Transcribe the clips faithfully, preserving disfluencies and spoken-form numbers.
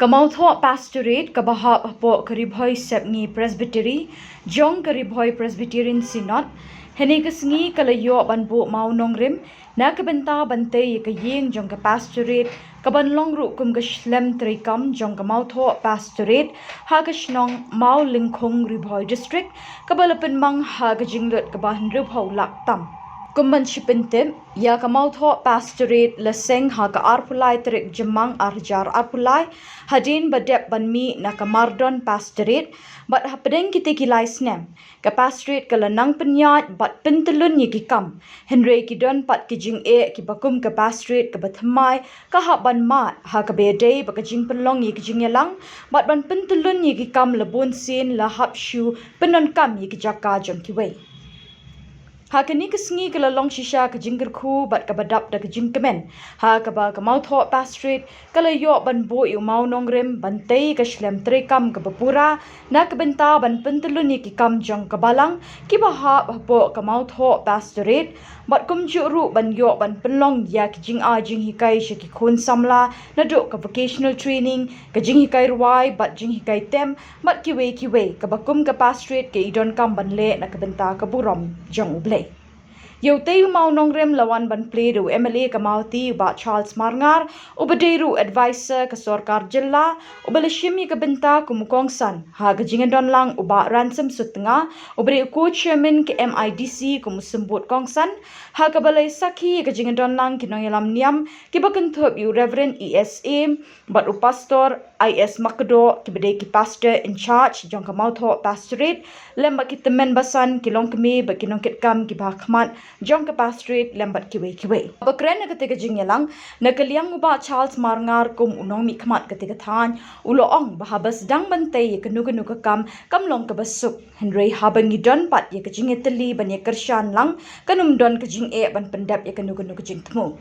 Ka Mawthoh Pastorate kaba hap hapoh ka Ri Bhoi Sepngi Presbytery jong ka Ri Bhoi Presbyterian Synod, hynne ka sngi ka la ïoh ban buh mawnongrim na ka bynta ban tei ïa ka ïing jong ka Pastorate, kaban long ruh kum ka shlem treikam jong ka Mawthoh Pastorate ha ka shnong Mawlyngkhung, Ri Bhoi District, kaba la pynmang ha ka jinglut kaba hynriewphew lak tam. Kum ban shu pyntip, ïa ka Mawthoh Pastorate la seng ha ka arphew lai tarik Jymmang arhajar arphew lai, hadien ba dep ban mih na ka Mardon Pastorate, bad hapdeng kitei ki lai snem, ka Pastorate ka la nang pynïaid bad pyntyllun ïa ki kam. Hynrei ki don pat ki jingeh kiba kum ka Pastorate kaba thymmai ka hap ban mad, ha kaba ïadei bad ka jingpynlong ïa ki jingïalang bad ban pyntyllun ïa ki kam la bunsien la hap shu pyndonkam ïa ki jaka jong kiwei. Ha kane ka sngi ka la long shisha ka jingkyrkhu bad kaba dap da ka jingkmen, ha kaba ka Mawthoh Pastorate ka la ïoh ban buh ïa u mawnongrim ban tei ka shlem treikam kaba pura na ka bynta ban pyntyllun ïa ki kam jong ka Balang kiba hap hapoh ka Mawthoh Pastorate, bad kumjuh ruh ban ïoh ban pynlong ïa ki jingai jinghikai sha ki khun samla, naduh ka vocational training, ka jinghikai rwai bad jinghikai tem, bad kiwei kiwei, kaba kum ka Pastorate ka i donkam ban leh na ka bynta ka burom jong U Blei. Ïa utei u mawnongrim la wan ban plie da u M L A ka Mawhati, u Bah Charles Marngar, uba dei ruh u advisor ka sorkar jylla, uba la shim ïa ka bynta kum u kongsan ha ka jingdonlang u Bah Ransom Sutnga, uba dei u co-chairman ka M I D C kum u symbud kongsan, ha kaba la sakhi ïa ka jingdonlang ki nongïalam niam kiba kynthup ïa u Reverend E S A bad u Pastor I S Makdoh, kiba dei ki Pastor in charge jong ka Mawthoh Pastorate, lem bad ki tymmen basan, ki longkmie bad ki nongkitkam kiba ha khmat jong ka Pastorate, lem bad kiwei kiwei. Ba kren na katei ka jingïalang, na ka liang u Bah Charles Marngar kum u nongmihkhmat katei ka thaiñ, u la ong ba haba sdang ban tei ïa kano kano ka kam kam long kaba suk. Hynrei haba ngi don pat ïa ka jingïatylli ban ïakyrshan lang, kan ym don ka jingeh ban pyndep ïa kano kano ka jingthmu.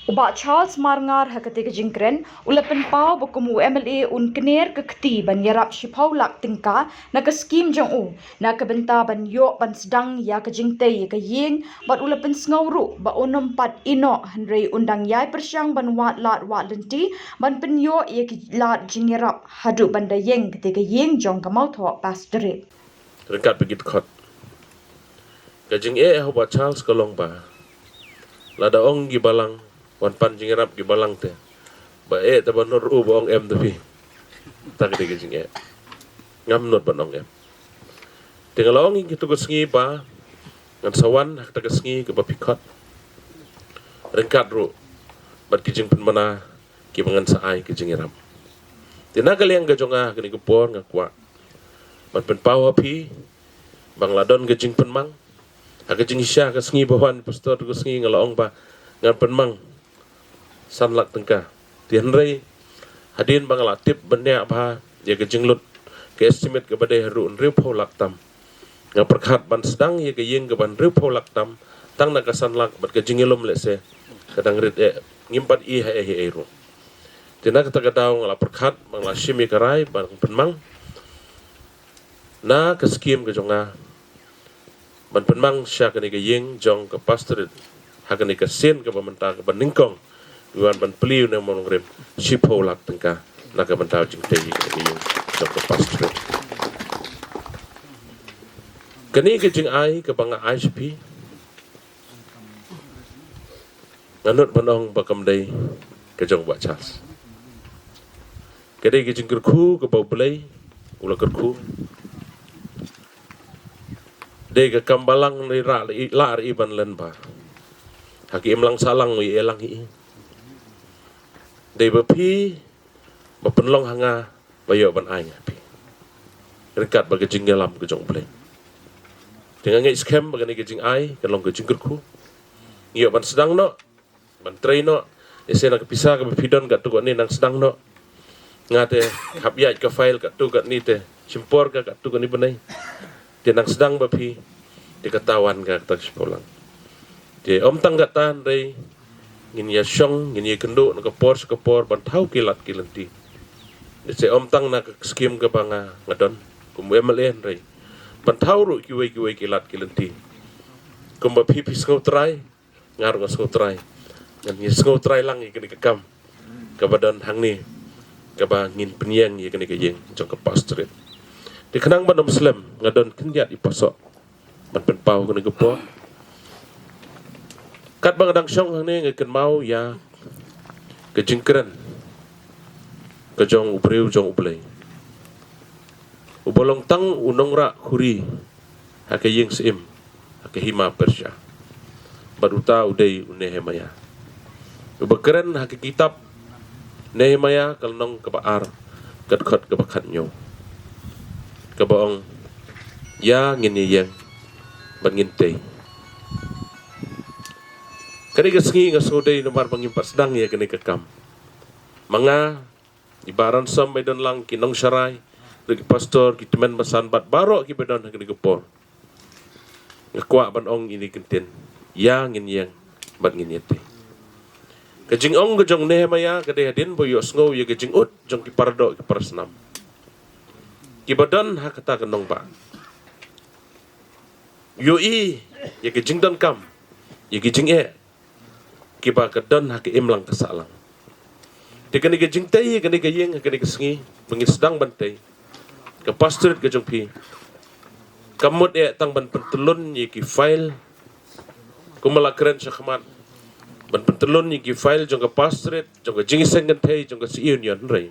U Bah Charles Marngar ha katei ka jingkren u la pynpaw ba kum u M L A un kner ka kti ban ïarap shiphew lak tyngka na ka skim jong u, na ka bynta ban ïoh ban sdang ïa ka jingtei ïa ka ïing, bad u la pynsngew ruh ba un ym pat ïehnoh, hynrei un dang ïai pyrshang ban wad lad wad lynti ban pynïoh ïa ki lad jingïarap haduh ban da ïeng katei ka ïing jong ka Mawthoh Pastorate. Ryngkat bad ki dkhot, ka jingeh ha u Bah Charles ka long ba lada ong ki Balang, wan pan jingïarap ki Balang te, ba eh te ba nud ruh ba ong em te phi. Kata ka dei ka jingeh. Ngam nud ban ong em. Te nga la ong ïa kito ka sngi ba ngan sa wan ha kata ka sngi kaba phi khot, ryngkat ruh bad ki jingpynbna kiba ngan sa ai ka jingïarap. Te na ka liang ka jong nga ha kane ka por nga kwah ban pynpaw ha phi ba nga la don ka jingpynmang. Ha ka jingshisha ka sngi ba wan pastor ka sngi nga la ong ba ngan pynmang san lak tyngka. Te hynrei hadien ba nga la tip bniah bha ïa ka jinglut, ka estimate kaba dei haduh hynriewphew lak tam, nga pyrkhat ban sdang ïa ka ïing kaba hynriewphew lak tam tang na ka san lak, bad ka jingïalum lehse ka dang rit eh, ngim pat i ha ei ha ei ruh. Te na kata ka daw nga la pyrkhat ba nga la shim ïa ka rai ban pynmang na ka skim ka jong nga ban pynmang sha kane ka ïing jong ka Pastorate ha kane ka sien kaba mynta kaba nyngkong, ngi wan ban plie ïa une u mawnongrim shiphew lak tyngka na ka bynta jingtei ïa kane ka ïing jong ka Pastorate. Kane ka jingai kaba nga ai sha phi, nga nud ban ong ba kam dei ka jong u Bah Charles. Ka dei ka jingkyrkhu kaba U Blei u la kyrkhu. Dei ka kam Balang, dei lah ri, lah ri ban len ba ha ki imlang sahlang u ïa lang hi. Dei ba phi ba pynlong ha nga ba ïoh ban ai nga ha phi ryngkat bad ka jingïalam ka jong U Blei. Te nga ngeit skhem ba kane ka jingai kan long ka jingkyrkhu. Ngi ïoh ban sdang noh, ban trei noh. Lehse na ka pisa kaba phi don katto katne nang sdang noh. Nga te hap ïaid ka file katto katne te shim por ka katto katne bnai. Te nang sdang ba phi, te kata wan ka kata shiphew lak. Te ym tang kata, hynrei ngin ïa shong, ngin ïa kynduh na ka por sha ka por ban thaw ki lad ki lynti. Lehse ym tang na ka skim kaba nga, nga don kum u M L A, hynrei ban thaw ruh kiwei kiwei ki lad ki lynti. Kumba phi phi sngewtrai, nga ruh nga sngewtrai. Ngan ïa sngewtrai lang ïa kane ka kam kaba don hangne. kaba ngin pynïeng ïa kane ka ïing jong ka pastorate. Te khnang ban ym slem, nga don khyndiat i pasoh ban pynpaw kane ka por. Katba nga dang shong hangne nga kynmaw ïa ka jingkren ka jong u briew jong U Blei, uba long tang u nongrah khuri ha ka ïing syiem ha ka hima Persia. Bad uta u dei u Nehemiah, uba kren ha ka kitab Nehemiah ka lynnong kaba ar, ka dkhot kaba khathynñiew, kaba ong: Ïa ngin ïeng bad ngin tei. Kane ka sngi nga sngewdei namar ba ngim pat sdang ïa kane ka kam. Ma nga, i Bah Ransom ba i don lang, ki nongsharai, ki pastor, ki tymmen basan bad baroh kiba don ha kane ka por, nga kwah ban ong ïa kine ki kyntien: Ïa ngin ïeng bad ngin ïatei. Ka jingong ka jong Nehemiah ka dei hadien ba u ïohsngew ïa ka jingud jong ki paradoh ki parasnam kiba don ha kata ka nongbah. U ïohi ïa ka jingdonkam, ïa ka jingeh kiba ka don ha ka imlang ka sahlang. Te kane ka jingtei, kane ka ïing, kane ka sngi ba ngin sdang ban tei, ka pastorate ka jong phi kam mut eh tang ban pyntyllun ïa ki file, kumba la kren shakhmat, ban pyntyllun ïa ki file jong ka pastorate, jong ka jingïaseng kynthei, jong ka Sea Union, hynrei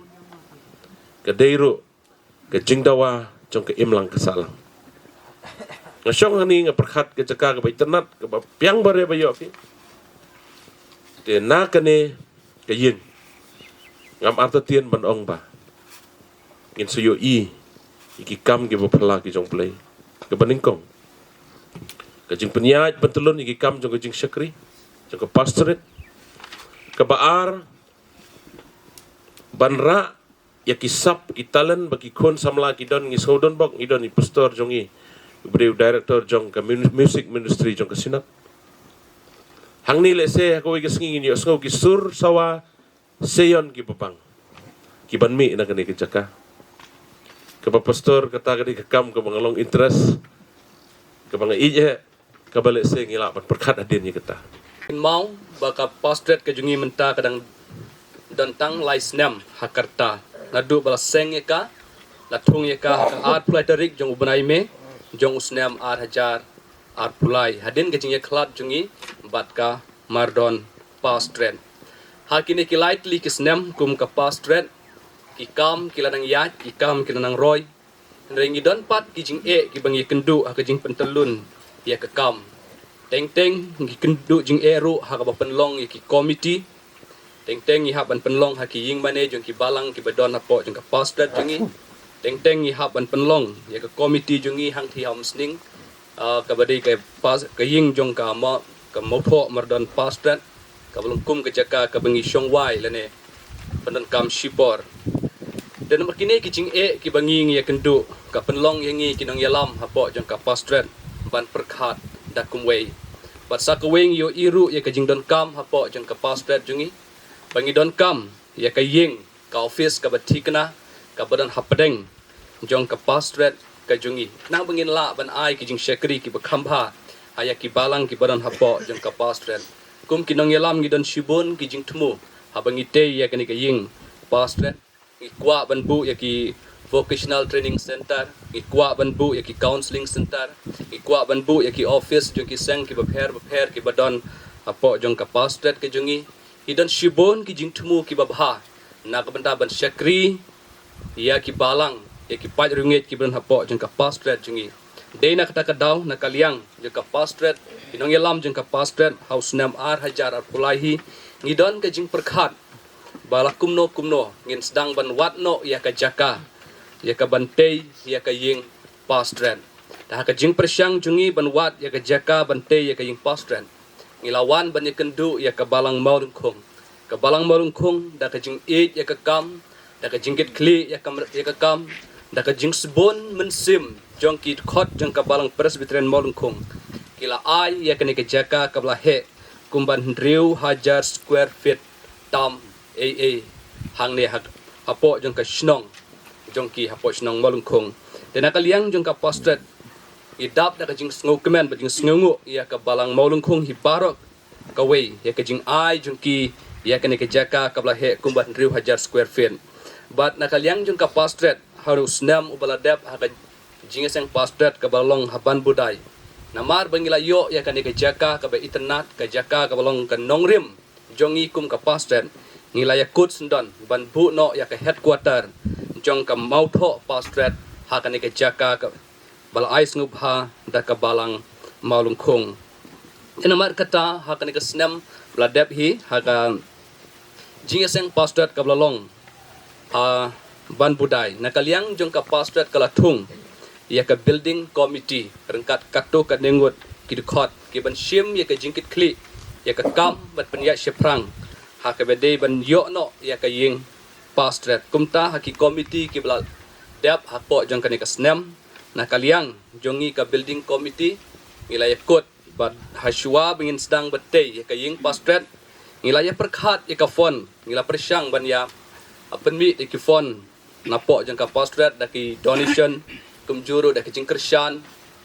ka dei ruh ka jingdawa jong ka imlang ka sahlang. Nga shong hangne nga pyrkhat ka jaka kaba itynnad, kaba biang ba re ba ïoh phi. Te na kane ka ïing, ngam artatien ban ong ba ngin sa ïohi ïa ki kam kiba phylla ki jong U Blei kaba nyngkong. Ka jingpynïaid pyntyllun ïa ki kam jong ka jingshakri jong ka pastorate. Kaba ar, ban rah ïa ki sap, ki talent ba ki khun samla ki don. Ngi sngewdon bok, ngi don i pastor jong ngi, u briew director jong ka mun-, music ministry jong ka Synod. Hangne lehse ha kawei ka sngi ngin ïohsngew ki sur sawa Seion kiba pang, kiban mih na kane ka jaka. Kaba pastor, kata ka dei ka kam kaba nga long interest, kaba nga ïeit eh, kaba lehse ngi lah ban pyrkhat hadien ïa kata. Kynmaw ba ka pastorate ka jong ngi mynta ka dang don tang lai snem ha ka rta. Naduh ba la seng ïa ka, la thung ïa ka ha ka arphew lai tarik jong u bnai May jong u snem ar hajar arphew lai, hadien ka jingïakhlad jong ngi bad ka Mardon Pastorate. Ha kine ki lai tylli ki snem kum ka pastorate, ki kam ki la nang ïaid, ki kam ki la nang roi. Hynrei ngi don pat ki jingeh kiba ngi ïakynduh ha ka jingpyntyllun ïa ka kam. Teng teng ngi kynduh jingeh ruh ha kaba pynlong ïa ki komiti. Teng teng ngi hap ban pynlong ha ki ïingmane jong ki balang kiba don hapoh jong ka pastorate jong ngi. Teng teng ngi hap ban pynlong ïa ka komiti jong ngi hangtei ha Umsning, ah, kaba dei ka pas-, ka ïing jong ka ma-, ka Mawthoh Mardon Pastorate, kaba long kum ka jaka kaba ngi shong wai lane pyndonkam shipor. Te namar kine ki jingeh kiba ngi ngi ïakynduh, ka pynlong ïa ngi ki nongïalam hapoh jong ka pastorate ban pyrkhat da kumwei. Bad sa kawei ngi ïohi ruh ïa ka jingdonkam hapoh jong ka pastorate jong ngi, ba ngi donkam ïa ka ïing, ka office kaba thikna, kaba don hapdeng jong ka pastorate ka jong ngi, khnang ba ngin lah ban ai ki jingshakri kiba kham bha ha ïa ki balang kiba don hapoh jong ka pastorate. Kum ki nongïalam ngi don shibun ki jingthmu haba ngi tei ïa kane ka ïing pastorate. Ngi kwah ban buh ïa ki vocational training center, ngi kwah ban buh ïa ki counselling center, ngi kwah ban buh ïa ki office jong ki seng kiba pher bapher kiba don hapoh jong ka pastorate ka jong ngi. Ngi don shibun ki jingthmu kiba bha na ka bynta ban shakri ïa ki balang, ïa ki paid riewngeit kiba don hapoh jong ka pastorate jong ngi. Dei na kata ka daw, na ka liang jong ka pastorate, ki nongïalam jong ka pastorate, ha u snem ar hajar arphew lai hi, ngi don ka jingpyrkhat ba la kumno kumno ngin sdang ban wad noh ïa ka jaka, ïa ka ban tei ïa ka ïing pastorate. Te ha ka jingpyrshang jong ngi ban wad ïa ka jaka ban tei ïa ka ïing pastorate, ngi la wan ban ïakynduh ïa ka balang Mawlyngkhung. Ka balang Mawlyngkhung, da ka jingïeit ïa ka kam, da ka jingkitkhlieh ïa ka, ïa ka kam, da ka jingsbun mynsiem jong ki dkhot jong ka balang Presbyterian Mawlyngkhung, ki la ai ïa kane ka jaka kaba la heh kumba hynriew hajar square feet tam ei ei hangne ha, hapoh jong ka shnong jong ki, hapoh shnong Mawlyngkhung. Te na ka liang jong ka pastorate, ngi dap da ka jingsngewkmen bad jingsngewnguh ïa ka balang Mawlyngkhung hi baroh kawei ïa ka jingai jong ki ïa kane ka jaka kaba la heh kumba hynriew hajar square feet. Bad na ka liang jong ka pastorate, ha u snem uba la dep ha ka jingïaseng pastorate kaba long ha Banbudai, namar ba ngi la ïoh ïa kane ka jaka kaba itynnad, ka jaka kaba long ka nongrim jong ngi kum ka pastorate, ngi la ïakut syndon ban buh noh ïa ka headquarter jong ka Mawthoh Pastorate ha kane ka jaka kaba la ai sngewbha da ka Balang Mawlyngkhung. Te namar kata, ha kane ka snem ba la dep hi, ha ka jingïaseng pastorate kaba la long ha Banbudai, na ka liang jong ka pastorate ka la thung ïa ka building committee ryngkat katto katne ngut ki dkhot, ki ban shim ïa ka jingkitkhlieh ïa ka kam bad pynïaid shaphrang ha kaba dei ban ïoh noh ïa ka ïing pastorate. Kumta, ha ki committee kiba la dep hapoh jong kane ka snem, na ka liang jong ngi ka building committee, ngi la ïakut bad ha shuwa ba ngin sdang ban tei ïa ka ïing pastorate, ngi la ïapyrkhat ïa ka fund, ngi la pyrshang ban ïa, ah, pynmih ïa ki fund napoh jong ka pastorate da ki donation, kumjuh ruh da ki jingkyrshan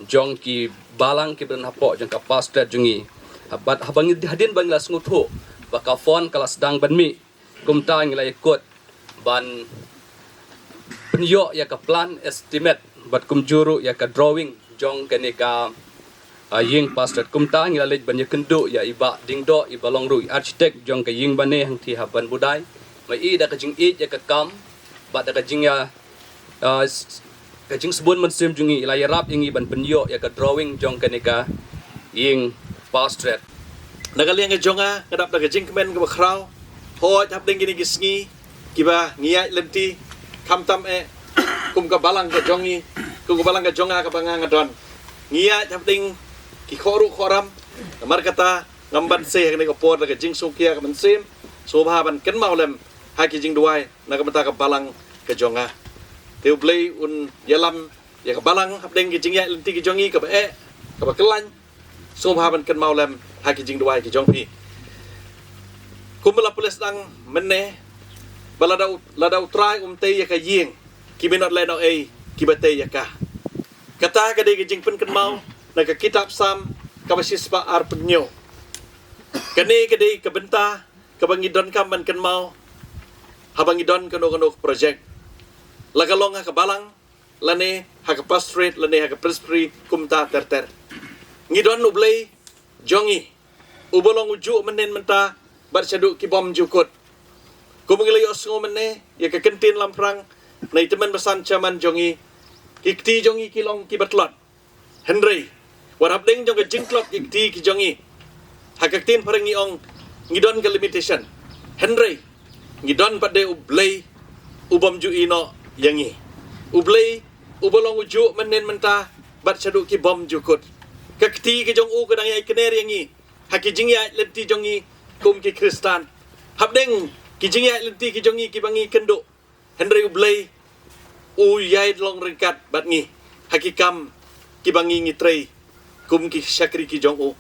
jong ki balang kiba don hapoh jong ka pastorate jong ngi. Bad haba ngi, hadien ba ngi la sngewthuh ba ka fund ka la sdang ban mih, kumta ngi la ïakut ban pynïoh ïa ka plan estimate bad kumjuh ruh ïa ka drawing jong kane ka, ah, ïing pastorate. Kumta ngi la leit ban ïakynduh ïa i Bah Diengdoh, iba long ruh i architect jong ka ïing bane hangtei ha Banbudai. Ba i da ka jingïeit ïa ka kam bad da ka jingïa, ah, s-, ka jingsbun mynsiem jong i, i la ïarap ïa ngi ban pynïoh ïa ka drawing jong kane ka ïing pastorate. Na ka liang ka jong nga, nga dap da ka jingkmen kaba khraw. Hooid, hapdeng kine ki sngi kiba ngi ïaid lynti, khamtam eh kum ka balang ka jong ngi, kum ka balang ka jong nga kaba nga nga don, ngi ïaid hapdeng ki khohruh khohram. Namar kata, ngam ban sei ha kane ka por da ka jingsngewkhia ka mynsiem, sngewbha ban kynmaw lem ha ki jingduwai na ka bynta ka balang ka jong nga. Te U Blei un ïalam ïa ka balang hapdeng ki jingïaid lynti ki jong ngi kaba eh, kaba kyllain. Sngewbha ban kynmaw lem ha ki jingduwai ki jong phi. Kumba la pule sdang mynne, ba lada u, lada U Trai um tei ïa ka ïing, ki minot lehnohei kiba tei ïa ka. Kata ka dei ka jingpynkynmaw na ka kitab Salm kaba shispah arphew hynñiew. Kane ka dei ka bynta kaba ngi donkam ban kynmaw haba ngi don kano kano ka project, la ka long ha ka balang, lane ha ka pastorate, lane ha ka presbytery, kumta ter ter. Ngi don U Blei jong ngi, uba long ujuh mynhynnin mynta bad shaduh ki bymjukut. Kumba ngi la ïohsngew mynne ïa ka kyntien lamphrang na i tymmen basan chairman jong ngi, ki kti jong ngi ki long kiba tlot. Hynrei wat hapdeng jong ka jingtlot ki kti ki jong ngi, ha ka ktien phareng ngi ong, ngi don ka limitation. Hynrei ngi don pat de U Blei u bym ju ïehnoh ïa ngi. U Blei uba long ujuh mynhynnin mynta bad shaduh ki bymjukut. Ka kti ka jong u ka dang ïai kner ïa ngi ha ki jingïaid lynti jong ngi kum ki Khristan. Hapdeng ki jingïaid lynti ki jong ngi kiba ngi kynduh, hynrei U Blei u ïai long ryngkat bad ngi ha ki kam kiba ngi ngi trei kum ki shakri ki jong u.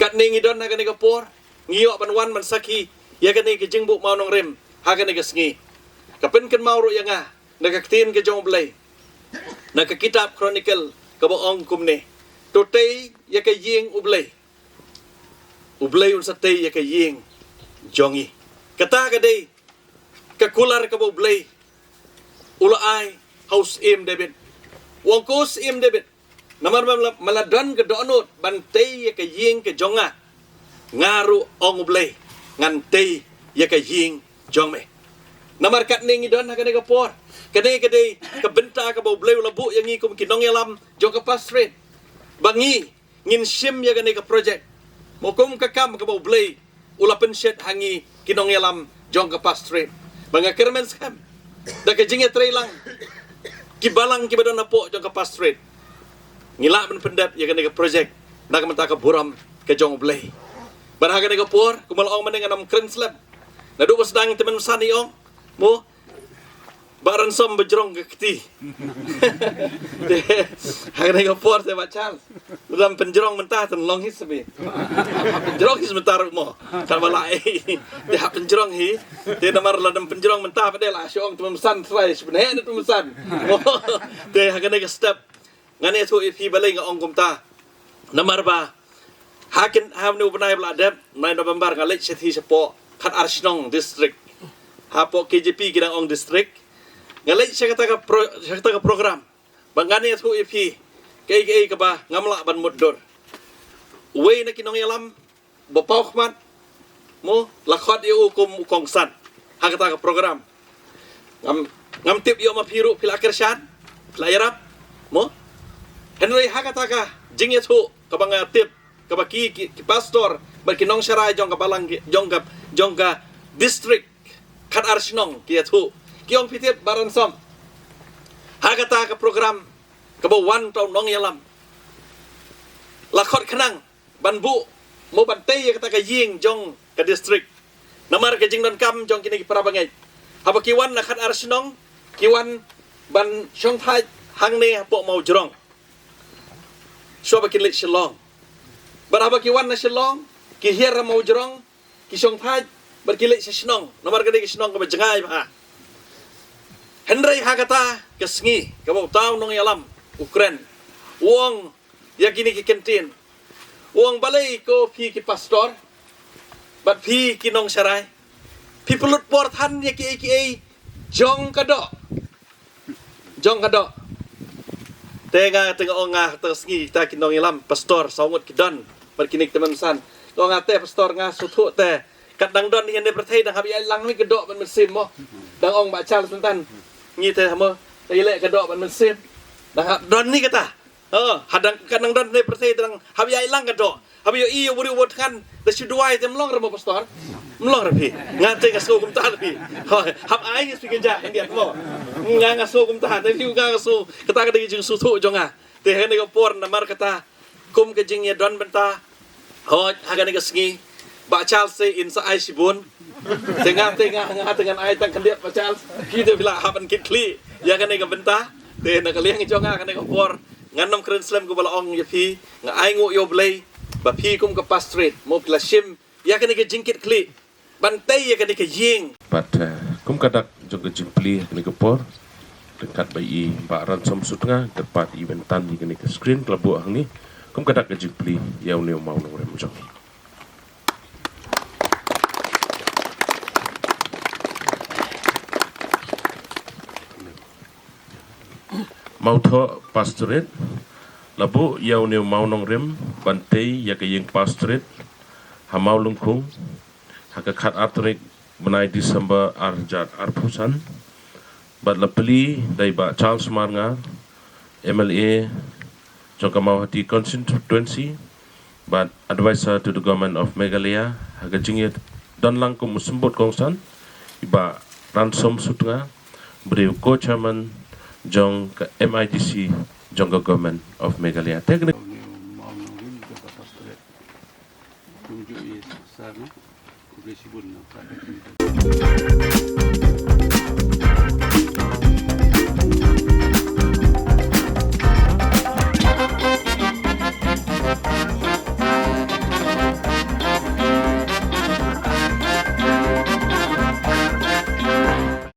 Katne ngi don ha kane ka por, ngi ïoh ban wan ban sakhi ïa kane ka jingbuh mawnongrim ha kane ka sngi. Ka pynkynmaw ruh ïa nga na ka ktien ka jong U Blei, na ka kitab Chronicle, kaba ong kumne: To tei ïa ka ïing U Blei, U Blei un sa tei ïa ka ïing jong ngi. Kata ka dei ka kular kaba U Blei u la ai ha u Syiem David. U ong, ko Syiem David, namar ba me la, me la don ka dohnud ban tei ïa ka ïing ka jong nga, nga ruh, ong U Blei, ngan tei ïa ka ïing jong me. Namar katne ngi don ha kane ka por, kane ka dei ka bynta kaba U Blei u la buh ïa ngi kum ki nongïalam jong ka pastorate, ba ngi ngin shim ïa kane ka project. Mo, kum ka kam kaba U Blei u la pynshet ha ngi ki nongïalam jong ka pastorate, ba nga kyrmen skhem da ka jingïatreilang ki balang kiba don hapoh jong ka pastorate, ngi lah ban pyndep ïa kane ka project na ka bynta ka burom ka jong U Blei. Bad ha kane ka por, kumba la ong mynne, ngan ym kren slem. Naduh ba sdang tymmen basan i ong, mo, Bah Ransom ba jrong ka kti. Te ha kane ka por te, Bah Charles, lada ym pynjrong mynta te long hi sbi. Pynjrong hi mynta ruh mo, katba la ei. Te hap pynjrong hi. Te namar lada ym pynjrong mynta pat de, la shu ong tymmen basan trai, shu pynheh ne tymmen basan. Te ha kane ka step, ngan ïathuh ïa phi balei nga ong kumta. Namar ba ha kin, ha une u bnai ba la dep, bnai November, nga leit shathie shapoh khatar shnong district. Hapoh K J P ki dang ong district, Nga leit sha kata ka pro-, sha kata ka program. Ba ngan ïathuh ïa phi kaei kaei kaba ngam lah ban mutdur. Uwei na ki nongïalam ba paw khmat, mo, la khot ïa u kum u kongsan ha kata ka program. Ngam, ngam tip ïoh ma phi ruh phi la kyrshan, phi la ïarap, mo. Hynrei ha kata ka jingïathuh kaba nga tip, kaba ki, ki, ki pastor bad ki nongsharai jong ka balang ki, jong ka, jong ka district khat ar shnong ki ïathuh. Ki ong phi tip Bah Ransom, ha kata ka program kaba wan tau nongïalam, la khot khnang ban buh, mo, ban tei ïa kata ka ïing jong ka district. Namar ka jingdonkam jong kine ki para bangeit, haba ki wan na khat ar shnong, ki wan ban shongthait hangne hapoh Mawjrong shuwa ba kin leit Shillong. Bad haba ki wan na Shillong, ki hiar ha Mawjrong, ki shongthait bad ki leit sha shnong, namar ka dei ka shnong kaba jngai bha. Hynrei ha kata ka sngi kaba u tau nongïalam u kren, u ong ïa kine ki kyntien, u ong, balei ko phi ki pastor bad phi ki nongsharai, phi pynlut por than ïa kiei kiei jong ka doh, jong ka doh. Te nga, te nga ong, nga, te sngi kita ki nongïalam pastor saw ngut ki don bad kine ki tymmen basan. Nga ong, nga te pastor, nga sngewthuh te kat dang don hi ne pyrthei dang hap ïaid lang hi ka doh ban mynsiem, mo. Dang ong Bah Charles mynta, ngi te, mo, te ïaleh ka doh ban mynsiem. Dang hap don hi kata. Oh, hadang, kat dang don hi ne pyrthei dang hap ïaid lang ka doh. Haba ïohi ïa u briew uba thngan da shu duwai te, ym long re mo pastor? Ym long re phi? Nga te nga sngew kumta re phi. Hooid, hap ai ngi shu kynjah khyndiat mo. Nga, nga sngew kumta, te phi, nga, nga sngew kata ka dei ka jingsngewthuh jong nga. Te ha kane ka por, namar kata kum ka jingïadon bynta, hooid, ha kane ka sngi Bah Charles te in sa ai shibun. Te nga, te nga, nga te ngan ai tang khyndiat Bah Charles. Phi te phi lah hap ban kit khlieh ïa kane ka bynta. Te na ka liang jong nga ha kane ka por, ngan ym kren slem kumba la ong ïa phi. Nga ai nguh ïa U Blei ba phi kum ka pastorate, mo, phi la shim ïa kane ka jingkit khlieh ban tei ïa kane ka ïing. Bad, eh, kum ka dak jong ka jingplie ha kane ka por, ryngkat bad i Bah Ransom Sutnga, kyrpad i ban tan ïa kane ka screen ka la buh hangne. Kum ka dak ka jingplie ïa une u mawnongrim jong ngi. Mawthoh Pastorate la buh ïa une u mawnongrim ban tei ïa ka ïing Pastorate ha Mawlyngkhung ha ka khat ar tarik bnai December ar hajar arphew san. Bad la plie da i Bah Charles Marngar, M L A jong ka Mawhati Constituency, bad Advisor to the Government of Meghalaya, ha ka jingïadon lang kum u symbud kongsan, i Bah Ransom Sutnga, briew co-chairman jong ka M I D C jong ka Government of Meghalaya. Te kane